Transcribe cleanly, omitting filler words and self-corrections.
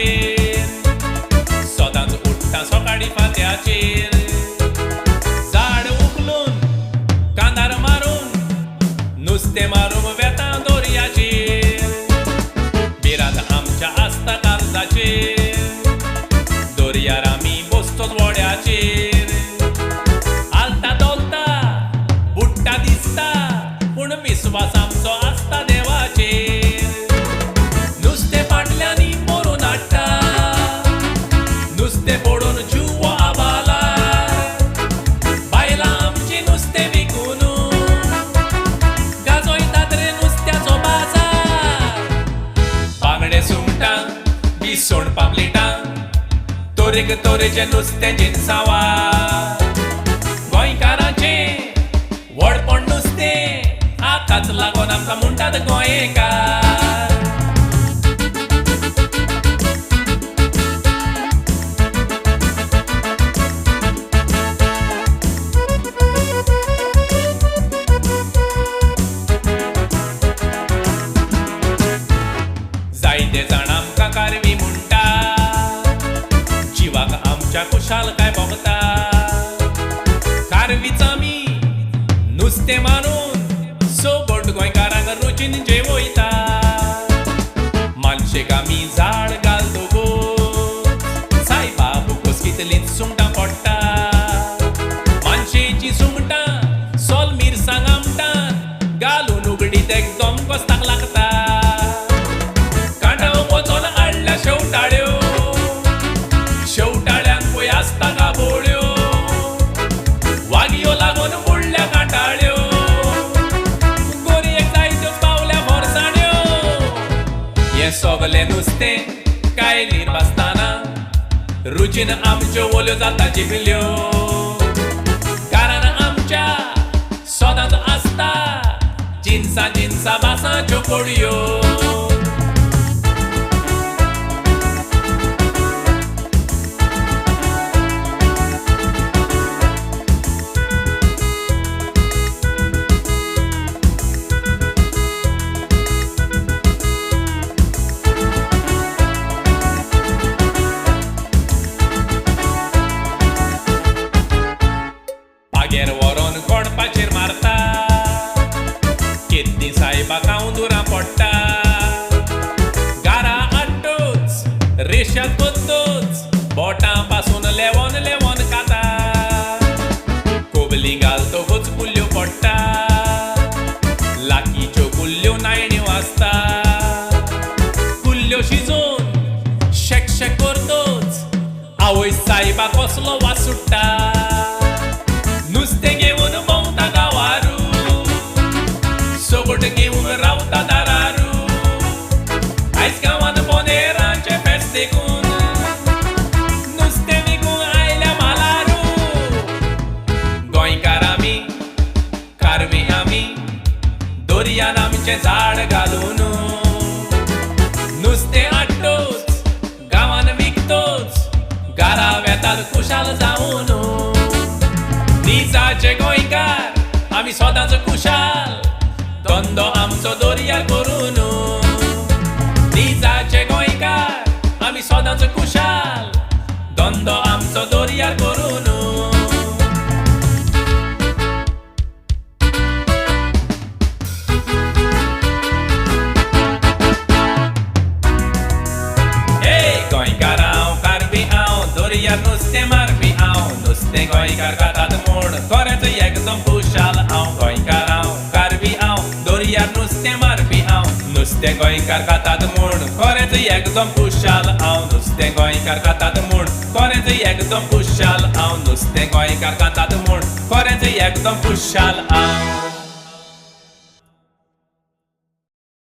दर्याचेर, सदांच उठ्ठा सकाळीं फांत्याचेर. झाड उखलून कांदार मारून नुस्तें मारूंक वेता दर्याचेर. बिरांत आमच्या आसता काळजाचेर, दर्यार आमी बसतोच व्हड्याचेर. आलता डोलता बुडटा दिसता, पूण विस्वास आमचो आसता देवाचेर. नुस्तें पाटल्यांनी मरून हाडटा, नुस्तें पडून जीव आबालार. बायलां आमचीं नुस्तें विकून गाजयतात रे नुस्त्याचो बाजार. बांगडे सुंगटां विसवण पापलेटां, तरेक तरेचें नुस्तें जिनसांवा. गोंयकारांचें व्हडपण नुस्तें, हाकाच लागून आमकां म्हणटात गोंयकार. जायते जाण आमकां कारवी म्हणटा, जिवाक आमच्या खुशालकाय भोगता. कारवीच आमी नुस्तें मारून सोबट गोंयकारांक रुचीन जेवयता. मानशेक आमी झाड घालतकूच सायबा बुकोस कितलींच सुंगटां पडटा. मानशेचीं सुंगटां सोल मिरसांग आमटान घालून उगडीत एकदम कोस्ताक लागता. कांडाव वचोन हाडल्या शेवटाळ्यो, शेवटाळ्यांक पळय आसता गाबोळ्यो. वागयो लागून बुडल्या कांटाळ्यो, गोरयेक जायत्योच पावल्या फोरसाण्यो. हें सगलें नुस्तें कायलीर भाजताना रुचीन आमच्यो ओल्यो जाता जिबल्यो. घरान आमच्या सदांच आसता जिनसां जिनसां भासांच्यो कोडयो. पागेर व्हरोन कोणपाचेर मारता, केद्दी सायबा कावंदुरां पडटा. गारा हाडटूच रेशाद कोत्तूच बोटां पासून लेवोन लेवोन खाता. कोबली घालतकूच कुल्ल्यो पडटा, लाकीच्यो कुल्ल्यो नायण्यो आसता. कुल्ल्यो शिजोवन शेक शेक करतूच आवय सायबा कसलो वास सुट्टा. नुस्तें घेवन भोंवता गांवारू, सोगट घेवन रावता दारारू. आयज गांवांत बोनेरांचें फेस्त देखून नुस्तें विकूंक आयल्या मालारू. गोंयकार आमी कारवी आमी, दर्यान आमचें झाड घालून नुस्तें हाडटूच गांवान विकतूच घरा वेतात खुशाल जावन. निजाचे गोंयकार आमी सदांच खुशाल, धंदो आमचो दर्यार करून. निजाचे गोंयकार आमी सदांच खुशाल, धंदो आमचो दर्यार करून. हे गोंयकार हांव कारवी हांव, दर्यार नुस्तें मारपी हांव. नुस्तें गोंयकार खातात म्हूण खरेंच एकदम खुशाल हांव. गोंयकार हांव कारवी हांव, दर्यार नुस्तें मारपी हांव. नुस्तें गोंयकार खातात म्हूण खरेंच एकदम खुशाल हांव. नुस्तें गोंयकार खातात म्हूण खरेंच एकदम खुशाल हांव. नुस्तें गोंयकार खातात म्हूण खरेंच एकदम खुशाल हांव.